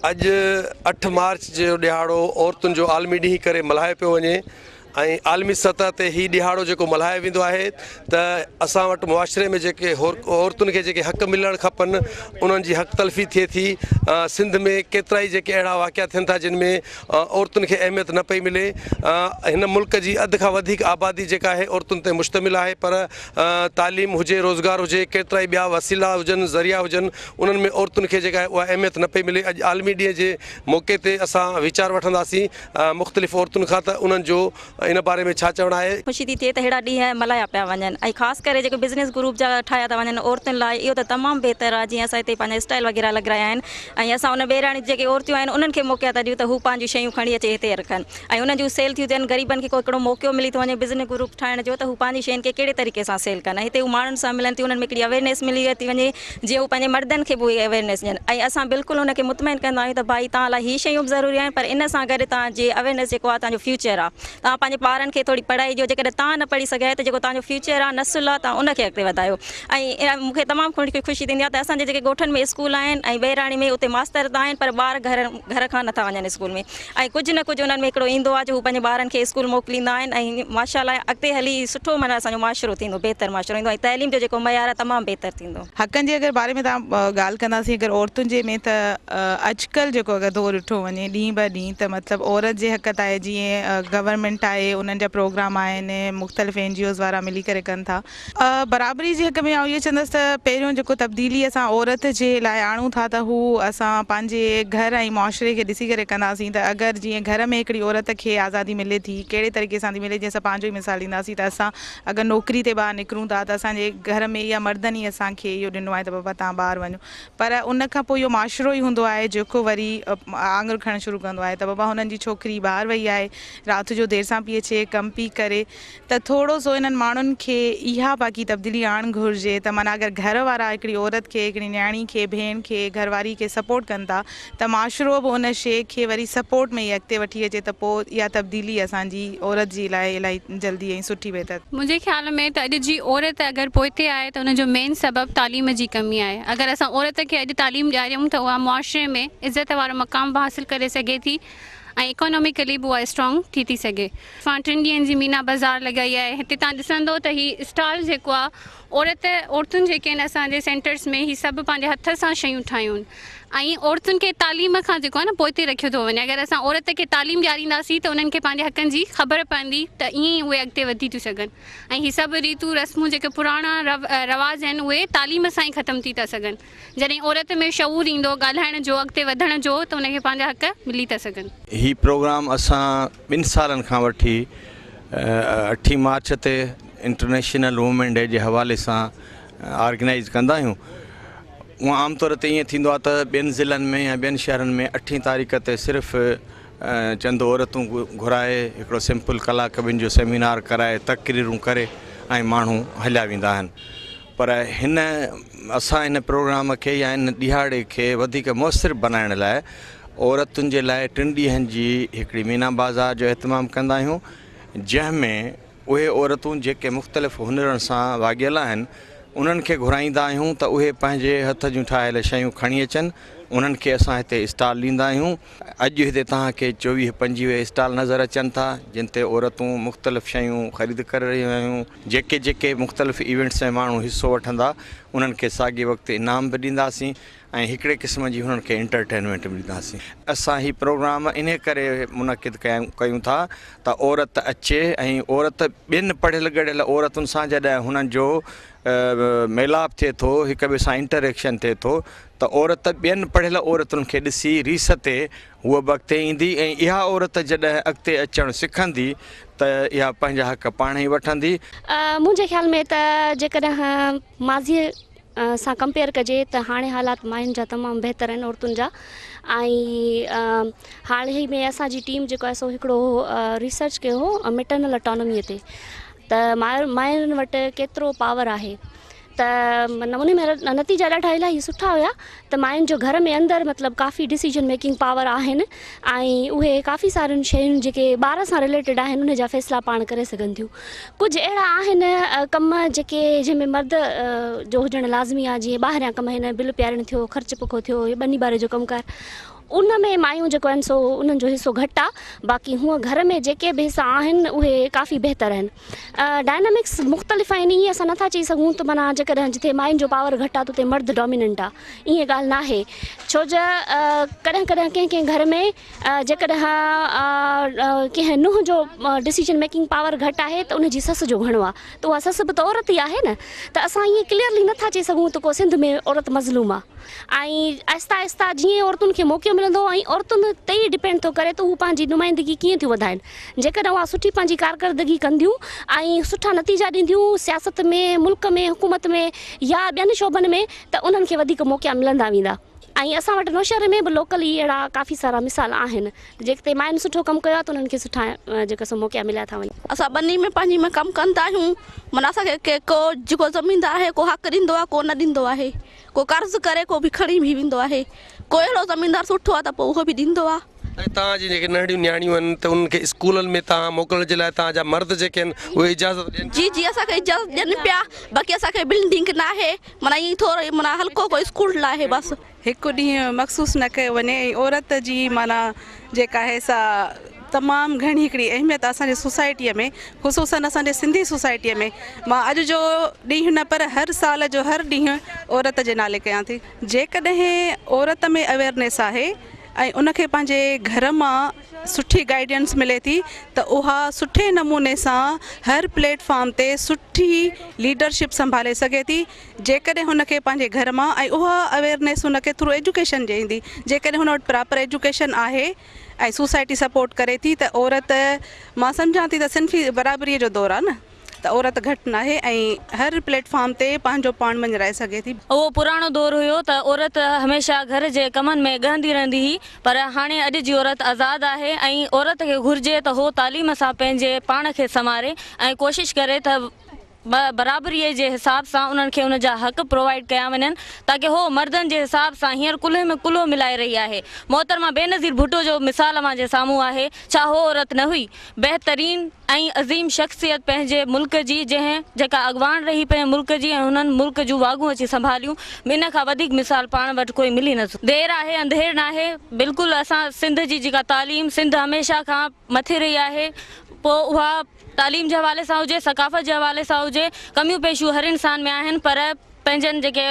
اڄ 8 مارچ جو ڏهاڙو عورتن جو عالمي ڏينهن ڪري ملهايو پيو وڃي ۽ عالمي سطح تي هي ڏهاڙو جيڪو ملهايو ويندو آهي ته اسان وٽ معاشري ۾ جيڪي عورتن کي جيڪي حق ملڻ کپن، انهن جي حق تلفي ٿئي ٿي. سنڌ ۾ ڪيترائي جيڪي اهڙا واقعا ٿين ٿا، جن ۾ عورتن کي اهميت نه پئي ملي. هن ملڪ جي اڌ کان وڌيڪ آبادي جيڪا آهي، عورتن تي مشتمل آهي، پر تعليم هجي، روزگار هجي، ڪيترائي ٻيا وسيلا هجن، ذريعا هجن، انهن ۾ عورتن کي جيڪا آهي اها اهميت نه پئي ملي. اڄ عالمي ڏينهن جي موقعي تي اسان ويچار وٺنداسين مختلف عورتن کان ته انهن جو ان باري ۾ ڇا چوڻ آهي. خوشي ٿي ٿئي ته ههڙا ڏينهن ملهايا پيا وڃن ۽ خاص ڪري جيڪي بزنس گروپ جا ٺاهيا ٿا وڃن عورتن لاء، اهو ته تمام بهتر آهي. جيئن اسان هتي پنهنجا اسٽال وغيره لڳرايا آهن ۽ اسان ان ٻهراڙي جي جيڪي عورتون آهن، انهن کي موقعا ٿا ڏيون ته هو پنهنجون شيون کڻي اچي هتي رکن ۽ انهن جون سيل ٿيون ٿين. غريبن کي ڪو هڪڙو موقعو ملي ٿو وڃي بزنس گروپ ٺاهڻ جو ته هو پنهنجي شين کي ڪهڙي طريقي سان سيل ڪن ۽ هتي هو ماڻهن سان ملن ٿيون، انهن ۾ هڪڙي اويرنيس ملي ٿي وڃي، جيئن هو پنهنجي مردن کي به اهي اويرنيس ڏين ۽ اسان بلڪل ان کي مطمئن ڪندا آهيون ته ڀائي، توهان لاء هي شيون به ضروري آهن، پر ان سان گڏ توهان جي اويرنيس جيڪو آهي، توهان جو فيوچر آهي، توهان پنهنجي ٻارن کي ٿوري پڙهائي ڏيو. جيڪڏهن توهان نه پڙهي سگهيا آهيو ته جيڪو توهان جو فيوچر آهي، نسل آهي، توهان ان کي اڳتي وڌايو. ۽ مون کي تمام خوشي ٿيندي آهي ته اسان جي جيڪي ڳوٺن ۾ اسڪول آهن ۽ ٻهراڙي ۾ اتي ماستر ته آهن، پر ٻار گهر گهر کان نٿا وڃن اسڪول ۾ ۽ ڪجهه نه ڪجهه انهن ۾ هڪڙو ايندو آهي جو هو پنهنجي ٻارن کي اسڪول موڪليندا آهن ۽ ماشاء الله اڳتي هلي سٺو معنيٰ اسان جو معاشرو ٿيندو، بهتر معاشرو ايندو ۽ تعليم جو جيڪو معيار آهي، تمام بهتر ٿيندو. حقن جي اگر باري ۾ توهان ڳالهه ڪنداسين اگر عورتن جي ۾ ته اڄڪلهه جيڪو اگر دور ڏٺو وڃي ڏينهن به ڏينهن ته مطلب عورت جي حق ته آهي، جيئن گورنمينٽ آهي، انهن جا پروگرام آهن، مختلف اين جي اوز وارا ملي ڪري ڪن ٿا. برابري جي حق ۾ آئون اهو چوندس ته پهريون جيڪو تبديلي اسان عورت جي لاء آڻون ٿا ته هو اسان پنهنجي گهر ۽ معاشري کي ڏسي ڪري ڪنداسين ته اگر جيئن گهر ۾ هڪڙي عورت کي آزادي ملي ٿي، ڪهڙي طريقي سان ٿي ملي، جيئن اسان پنهنجو ئي مثال ڏينداسين ته اسان اگر نوڪري تي ٻاهر نڪرون ٿا ته اسان جي گهر ۾ يا مردن ئي اسان کي اهو ڏنو آهي ته بابا توهان ٻاهر وڃو، پر ان کان پوء اهو معاشرو ئي هوندو آهي جيڪو وري آڱر کڻڻ شروع ڪندو آهي ته بابا هنن جي ڇوڪري ٻاهر وئي آهي، رات جو دير سان پئي اچي، ڪم پئي ڪري. ته ٿورو سو انهن ماڻهن کي اها باقي تبديلي آڻڻ گهرجي ته معنيٰ اگر گهر وارا هڪڙي عورت کي، هڪڙي نياڻي کي، ڀيڻ کي، گهر واري کي سپورٽ ڪن ٿا ته معاشرو به ان شيء کي وري سپورٽ ۾ ئي اڳتي وٺي اچي ته پوء اها تبديلي اسان جي عورت جي لاء الاهي جلدي ۽ سٺي بهتر. منهنجي خيال ۾ ته اڄ جي عورت اگر پوئتي آهي ته ان جو مين سبب تعليم جي ڪمي آهي. اگر اسان عورت کي اڄ تعليم ڏياريون ته اها معاشري ۾ عزت وارو مقام به حاصل ڪري سگهي ٿي ۽ اڪاناميڪلي به اها اسٽرانگ ٿي ٿي سگهي. اسان 3 ڏينهن جي مينا بازار لڳائي آهي. هتي توهان ڏسندو ته هي اسٽال جيڪو آهي، عورت عورتن جيڪي آهن اسان جي سينٽرس ۾ هي سڀ پنهنجي هٿ سان شيون ٺاهيون ۽ عورتن کي تعليم کان جيڪو آهي نه پوئتي رکيو ٿو وڃي. اگر اسان عورت کي تعليم ڏيارينداسين ته انهن کي پنهنجي حقن جي خبر پوندي ته ائين ئي اهي اڳتي وڌي ٿيون سگهن ۽ هي سڀ ريتون رسمون جيڪي پراڻا رواج آهن، اهي تعليم سان ئي ختم ٿي ٿا سگهن. جڏهن عورت ۾ شعور ايندو ڳالهائڻ جو، اڳتي وڌڻ جو، ته ان کي پنهنجا حق ملي ٿا سگهن. هي پروگرام اسان 2 سالن کان وٺي 8 مارچ تي انٽرنيشنل وومين ڊي جي حوالي سان آرگنائيز ڪندا آهيون. اها عام طور تي ائين ٿيندو آهي ته ٻين ضلعن ۾ يا ٻين شهرن ۾ اٺين تاريخ تي صرف چند عورتون گهرائي هڪڙو سمپل ڪلاڪ ٻن جو سيمينار ڪرائي، تقريرون ڪري ۽ ماڻهو هليا ويندا آهن، پر هن اسان ان پروگرام کي يا ان ڏهاڙي کي وڌيڪ موثر بنائڻ لاء عورتن جي لاء 3 ڏينهن جي هڪڙي مينا بازار جو اهتمام ڪندا آهيون، جنهن ۾ اهي عورتون جيڪي مختلف هنرن سان واڳيل آهن، انهن کي گهرائيندا آهيون ته اهي پنهنجي هٿ جون ٺاهيل شيون کڻي اچن، انهن کي اسان هتي اسٽال ڏيندا آهيون. اڄ هتي توهان کي 24 25 اسٽال نظر اچن ٿا، جن تي عورتون مختلف شيون خريد ڪري رهيون آهيون. جيڪي جيڪي مختلف ايونٽس ۾ ماڻهو حصو وٺندا، انهن کي ساڳئي وقت انعام به ڏينداسين ۽ هڪڙي قسم جي هنن کي انٽرٽينمينٽ به ڏينداسين. اسان هي پروگرام انهي ڪري منعقد ڪيون ٿا ته عورت اچي ۽ عورت ٻين پڙهيل ڳڙهيل عورتن سان جڏهن هنن جو ميلاپ ٿئي ٿو، هڪ ٻئي سان انٽريڪشن ٿئي ٿو ته عورت ٻين پڙهيل عورتن کي ڏسي ريس تي هوء به اڳتي ايندي ۽ اها عورت جڏهن اڳتي اچڻ سکندي ته اها پنهنجا حق پاڻ ئي وٺندي. منهنجي خيال ۾ ته جيڪڏهن ماضيء سان ڪمپيئر ڪجي ته هاڻي حالات ماين جا تمام بهتر آهن، عورتن جا. ۽ حال ئي ۾ اسان جي ٽيم جيڪو آهي سو هڪڙو ريسرچ ڪيو هو ميٽرنل اٽانوميء تي ته ماين وٽ ڪيترو پاور آهي، ته معنيٰ ان ۾ نتيجا ڏاڍا الاهي سٺا هيا ته ماين جو گهر ۾ اندر مطلب ڪافي ڊسيزن ميڪنگ پاور آهن ۽ اهي ڪافي سارين شين جيڪي ٻار سان رليٽيڊ آهن، ان جا فيصلا پاڻ ڪري سگهن ٿيون. ڪجهه اهڙا آهن ڪم جيڪي جنهن ۾ مرد جو هجڻ لازمي آهي، جيئن ٻاهريان ڪم آهن، بل پيارڻ ٿيو، خرچ پکو ٿيو، ٻني ٻاري جو ڪم ڪار. ان ۾ مايون جيڪو آهن سو انهن جو حصو گهٽ آهي باقي هونء گهر ۾ جيڪي به حصا آهن اهي ڪافي بهتر آهن. ڊائنامڪس مختلف آهن ائين اسان نٿا چئي سگهون ته معنيٰ جيڪڏهن جتي ماين جو پاور گهٽ آهي ته اتي مرد ڊاميننٽ آهي ائين ڳالهه ناهي ڇو جو ڪڏهن ڪڏهن ڪنهن ڪنهن گهر ۾ جيڪڏهن ڪنهن ننهن جو ڊسيزن ميڪنگ پاور گهٽ آهي ته ان جي سس جو گهڻو آهي ته اها سس به ته عورت ئي آهي نه ته اسان ائين ڪليئرلي نٿا چئي سگهون ته ڪو سنڌ ۾ عورت مظلوم آهي ۽ آهستي آهستي جيئن عورتن کي موقعو ملندو ۽ عورتن تي ئي ڊپينڊ ٿو ڪري ته هو پنهنجي نمائندگي ڪيئن ٿيون وڌائن جيڪڏهن اها سٺي پنهنجي ڪارڪردگي ڪنديون ۽ سٺا نتيجا ڏينديون سياست ۾ ملڪ ۾ حڪومت ۾ يا ٻين شعبن ۾ ته انهن کي وڌيڪ موقعا ملندا ويندا ۽ اسان وٽ نوشهري ۾ به لوڪلي اهڙا ڪافي سارا مثال آهن جيڪي ماين سٺو ڪم ڪيو آهي ته انهن کي سٺا جيڪو سو موقعا مليا ٿا وڃن. اسان ٻني ۾ پنهنجي ۾ ڪم ڪندا آهيون معنيٰ اسان کي ڪو جيڪو زميندار آهي ڪو حق ڏيندو آهي ڪو نه ڏيندو آهي ڪو قرض ڪري ڪو به کڻي به ويندو آهي ڪو اهڙو زميندار سٺو آهي ته پوء اهو به ڏيندو آهي. ۽ توهان جي جيڪي ننڍڙيون نياڻيون آهن ته انهن کي اسڪولن ۾ توهان موڪلڻ جي لاء توهان جا مرد جيڪي آهن اهي اجازت ڏين ٿا؟ جي جي اسان کي اجازت ڏين پيا باقي اسان کي بلڊنگ ناهي معنيٰ ائين ٿورو ئي معنيٰ هلڪو ڪو اسڪول آهي بس. هڪ ڏينهن مخصوص نه ڪيو وڃي ۽ عورت جي معنيٰ جيڪا آهي سا تمام گهڻي هڪڙي اهميت اسان جي سوسائٽيء ۾ خصوصن اسان جي سنڌي سوسائٽيء ۾ مان اڄ جو ڏينهن نه پر هر سال جو هر ڏينهن عورت جي نالي ڪيان ٿي جيڪڏهن عورت ۾ اويئرنيس آهي ۽ ان کي پنهنجي گهر مان سٺي گائيڊنس ملي ٿي ته اها سٺي نموني سان هر پليٽ فارم تي سٺي ليڊرشپ سنڀالي سگهي ٿي جيڪڏهن هن کي پنهنجي گهر مان ۽ اها اويئرنيس هن کي ٿرو ايجوڪيشن جي ايندي جيڪڏهن هن وٽ پراپر ايجوڪيشن آهي ۽ سوسائٽي سپورٽ ڪري ٿي ته عورت مان سمجهان ٿي ته صنفي برابري جو دور آهي نه ته عورت گهٽ ناهي ۽ هر پليٽ فارم تي پنهنجو پاڻ مڃرائي سگهي ٿي. اهو پراڻو دور هيو ته عورت هميشه گهر جي ڪمن ۾ ڳهندي رهندي هئي پر هاڻي اڄ جي عورت آزاد آهي ۽ عورت کي گهرجي ته هو تعليم سان پنهنجي پاڻ کي سنواري ۽ ڪوشش ڪري ته برابريء جي حساب سان انهن کي ان جا حق پرووائيڊ ڪيا وڃن تاڪه هو مردن جي حساب سان هينئر ڪلهي ۾ ڪلهو ملائي رهي آهي. محترمه بينظير ڀٽو جو مثال اوهان جي سامهون آهي ڇا هو عورت نه هئي؟ بهترين ۽ عظيم شخصيت پنهنجي ملڪ جي جنهن جيڪا اڳواڻ رهي پنهنجي ملڪ جي ۽ هنن ملڪ جون واڳون اچي سنڀاليون ان کان وڌيڪ مثال پاڻ وٽ ڪوئي ملي نه ٿو. دير آهي انڌير ناهي بلڪل اسان سنڌ جي جيڪا تعليم سنڌ هميشه کان مٿي رهي آهي پوء اها تعليم جي حوالي سان هجي ثقافت جي حوالي سان هجي ڪميون پيشيون هر انسان ۾ آهن پر پنهنجن جيڪي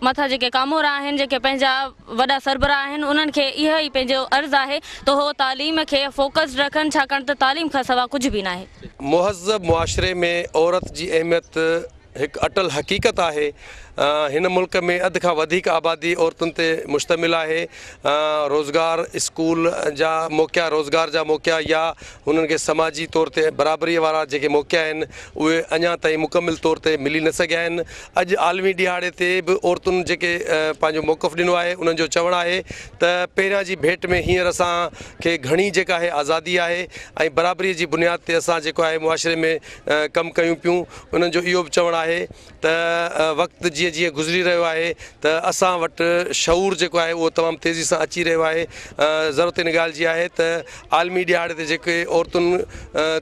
مٿان جيڪي ڪامورا آهن، جيڪي پنهنجا وڏا سربراهه آهن، انهن کي اهو ئي پنهنجو عرض آهي ته هو تعليم کي فوڪسڊ رکن، ڇاڪاڻ ته تعليم کان سوا ڪجهه به ناهي. مهذب معاشري ۾ عورت جي اهميت هڪ اٽل حقيقت آهي. هن ملڪ ۾ اڌ کان وڌيڪ آبادي عورتن تي مشتمل آهي. روزگار، اسڪول جا موقعا، روزگار جا موقعا يا هنن کي سماجي طور تي برابريء وارا جيڪي موقعا آهن اهي اڃا تائين مڪمل طور تي ملي نه سگهيا آهن. اڄ عالمي ڏهاڙي تي به عورتن جيڪي پنهنجو موقف ڏنو آهي انهن جو چوڻ آهي ته پهريان جي ڀيٽ ۾ هينئر اسان کي گهڻي جيڪا آهي آزادي آهي ۽ برابري جي بنياد تي اسان جيڪو آهي معاشري ۾ ڪم ڪيون پيون انهن جو اهو به چوڻ آهي ته وقت جيئن جيئن گذري رهيو آهي ته اسان وٽ شعور جيڪو آهي اهو تمام تيزي سان اچي رهيو آهي ضرورت ان ڳالهه جي آهي ته عالمي ڏهاڙي تي جيڪي عورتن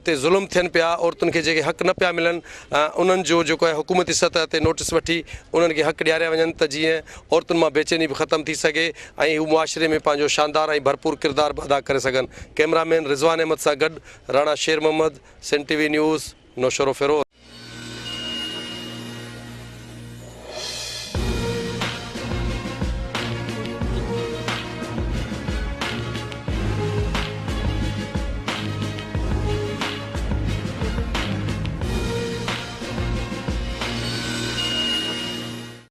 تي ظلم ٿين پيا عورتن کي جيڪي حق نه پيا ملن انهن جو جيڪو آهي حڪومتي سطح تي نوٽس وٺي انهن کي حق ڏياريا وڃن ته جيئن عورتن مان بيچيني به ختم ٿي سگهي ۽ هو معاشري ۾ پنهنجو شاندار ۽ ڀرپور ڪردار به ادا ڪري سگهن ڪئميرا مين رضوان احمد سان گڏ Rana Sher Muhammad, Sindh T V news, Naushahro Feroze.